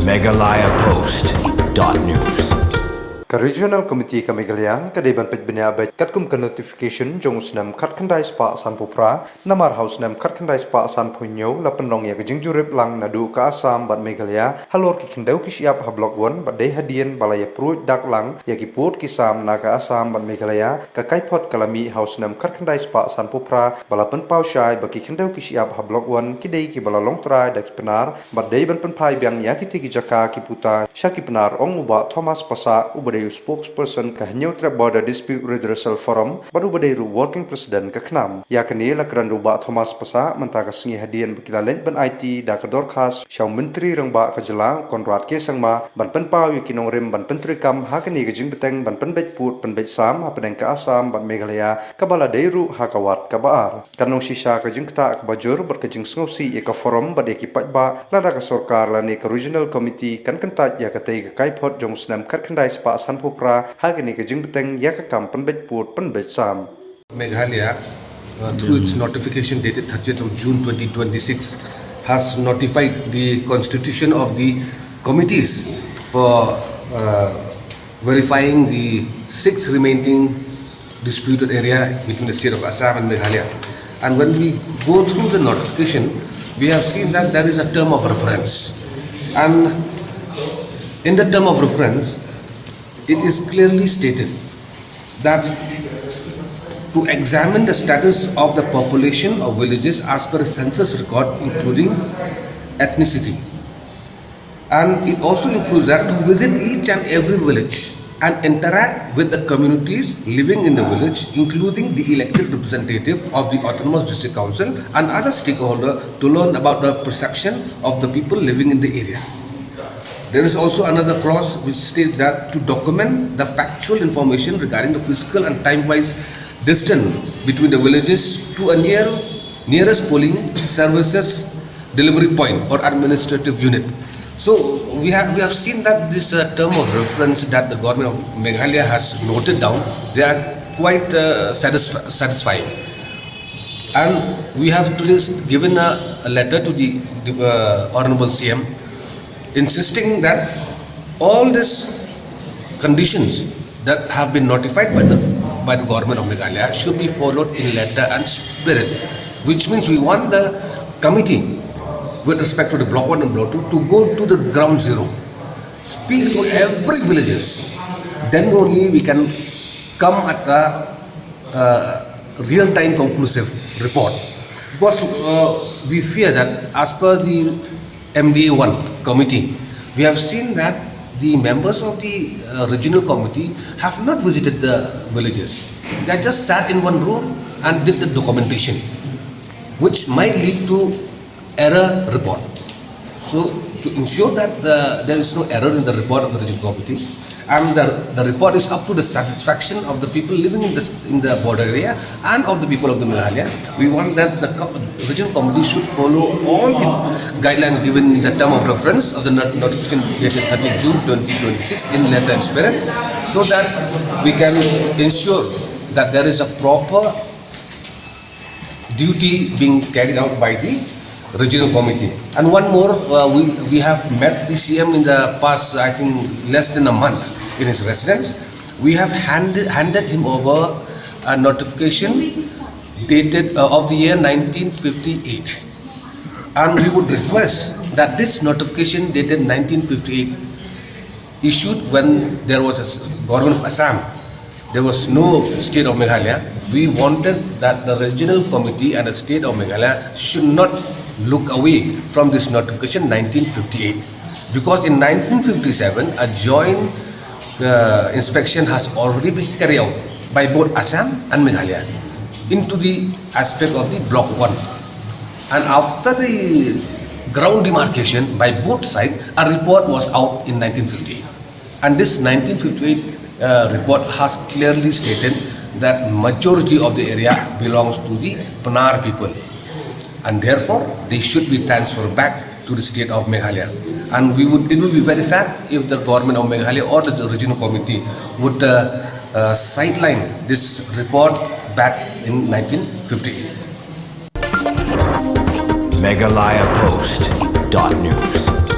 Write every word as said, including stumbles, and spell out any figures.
Meghalaya Post dot news. Ka Regional Committee ka Meghalaya ka dei ban peit bniah beit katkum ka notification jong u snem khatkhyndai spah sanphew phra, namar ha u snem khatkhyndai spah sanphew hynñiew la pynlong ïa ka jingjurip lang naduh ka Assam bad Meghalaya halor ki khyndew ki shyiap ha Block One, bad dei hadien ba la ïapruid dak lang ïa ki pud ki sam na ka Assam bad Meghalaya. Ka kaiphod ka la mih ha u snem khatkhyndai spah sanphew phra ba la pynpaw shai ba ki khyndew ki shyiap ha Block One ki dei kiba la long trai da ki Pnar, bad dei ban pynphai biang ïa kitei ki jaka ki puta sha ki Pnar, ong u Bah Thomas Passah, uba dei u spokesperson ka Hynñiewtrep Border Dispute Redressal Forum bad uba dei ruh working president ka KHNAM. Ïa kane la kren da u Bah Thomas Passah mynta ka sngi hadien ba ki la leit ban aiti da ka dorkhas sha u Myntri Rangbah ka jylla, u Conrad K Sangma, ban pynpaw ïa ki nongrim ban pyntreikam ha kane ka jingbteng ban pynbeit pud pynbeit sam hapdeng ka Assam bad Meghalaya, kaba la dei ruh ha ka wad kaba ar. Kan long shisha ka jingktah kaba jur bad ka jingsngewsih ïa ka forum bad ïa ki paidbah lada ka sorkar lane ka Regional Committee kan kyntait ïa katei ka kaiphod jong u snem khatkhyndai spah sanphew phra ha kane ka jingbteng ïa ka kam pynbeit pud pynbeit sam. Meghalaya, uh, through its notification dated thirtieth of June twenty twenty-six, has notified the constitution of the committees for, uh, verifying the six remaining disputed area between the state of Assam and Meghalaya. And when we go through the notification, we have seen that there is a term of reference. And in the term of reference, it is clearly stated that to examine the status of the population of villages as per a census record, including ethnicity. And it also includes that to visit each and every village and interact with the communities living in the village, including the elected representative of the Autonomous District Council and other stakeholders, to learn about the perception of the people living in the area. There is also another clause which states that to document the factual information regarding the physical and time-wise distance between the villages to a near, nearest polling services delivery point or administrative unit. So we have, we have seen that this, uh, term of reference that the government of Meghalaya has noted down, they are quite, uh, satisf-, satisfying. And we have today s-, given a, a letter to the, the, uh, Honorable C M, insisting that all these conditions that have been notified by the, by the government of Meghalaya should be followed in letter and spirit, which means we want the committee with respect to the Block One and Block Two to go to the ground zero, speak to every villages. Then only we can come at a, uh, real-time conclusive report. Because, uh, we fear that as per the M D A one committee, we have seen that the members of the, uh, regional committee have not visited the villages. They just sat in one room and did the documentation, which might lead to error report. So, to ensure that the, there is no error in the report of the regional committee, and the, the report is up to the satisfaction of the people living in the, in the border area and of the people of the Meghalaya, we want that the co-, regional committee should follow all the guidelines given in the term of reference of the not-, notification dated thirtieth June twenty twenty-six in letter and spirit, so that we can ensure that there is a proper duty being carried out by the regional committee. And one more, uh, we, we have met the C M in the past, I think, less than a month in his residence. We have handed, handed him over a notification dated, uh, of the year nineteen fifty-eight. And we would request that this notification dated nineteen fifty-eight, issued when there was a s-, government of Assam, there was no state of Meghalaya. We wanted that the regional committee and the state of Meghalaya should not look away from this notification nineteen fifty-eight, because in nineteen fifty-seven a joint, uh, inspection has already been carried out by both Assam and Meghalaya into the aspect of the Block One. And after the ground demarcation by both sides, a report was out in nineteen fifty-eight. And this nineteen fifty-eight, uh, report has clearly stated that majority of the area belongs to the Pnar people. And therefore, they should be transferred back to the state of Meghalaya. And we would, it would be very sad if the government of Meghalaya or the regional committee would, uh, uh, sideline this report back in nineteen fifty-eight. Meghalaya Post dot news.